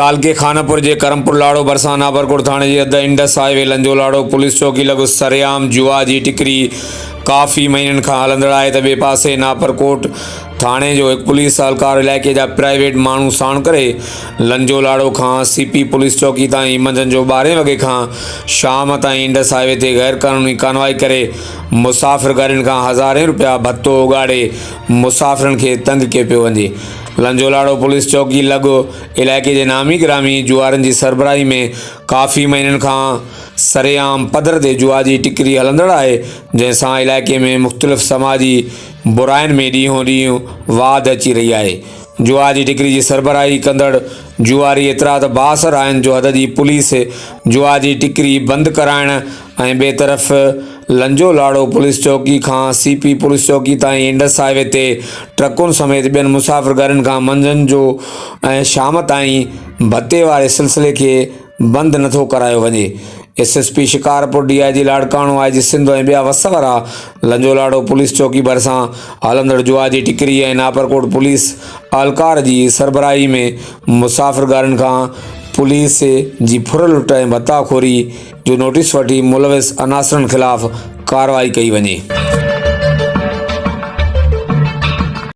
تعلقي خانپور جي ڪرمپور لاڙو ڀرسان ناڀرڪوٽ ٿاڻي جي حد انڊس هاء وي لنجو لاڙو پوليس چوڪي لڳ سرعام جوا جي ٽڪري ڪافي مهينن کان هلندڙ آهي ته ٻئي پاسي ناپرڪوٽ ٿاڻي جو هڪ پوليس اهلڪار علائقي جا پرائيويٽ ماڻهو ساڻ ڪري لنجو لاڙو کان سي پي پوليس چوڪي تائين منجهند جو ٻارهين وڳي کان شام تائين انڊس هاء وي تي غير قانوني ڪانوائي ڪري مسافر گاڏين کان هزارين روپيا ڀتو اڳاڙي مسافرن کي تنگ ڪيو پيو وڃي. لنجولاڙو پوليس چوڪي لڳ علائقي جي نامي گرامي جوارن جي سربراهي ۾ ڪافي مهينن کان سرعام پڌر تي جوا جي ٽڪري هلندڙ آهي جنهن سان علائقي ۾ مختلف سماجي براين ۾ ڏينهون ڏينهن واڌ اچي رهي آهي. جوا جي ٽڪري جي سربراهي ڪندڙ جواري ايترا ته بااثر آهن جو حد جي پوليس جوا جي ٽڪري بند ڪرائڻ ۽ ٻئي طرف لنجو لاڙو پوليس چوڪي کان سي پي پوليس چوڪي تائين انڊس هاء وي تي ٽرڪن سميت ٻين مسافر گاڏين کان منجهند جو ۽ شام تائين ڀتي واري سلسلي کي بند نٿو ڪرايو وڃي. S S P Shikarpur, D I G Larkana, I G Sindh ۽ ٻيا وس وارا لنجو لاڙو پوليس چوڪي ڀرسان هلندڙ جوا جي ٽڪري ۽ ناپرڪوٽ پوليس اهلڪار جي سربراهي ۾ مسافر گاڏين کان پوليس جي ڦر لٽ ۽ ڀتا خوري جو نوٽيس وٺي ملوث عناصرن خلاف ڪارروائي ڪئي وڃي.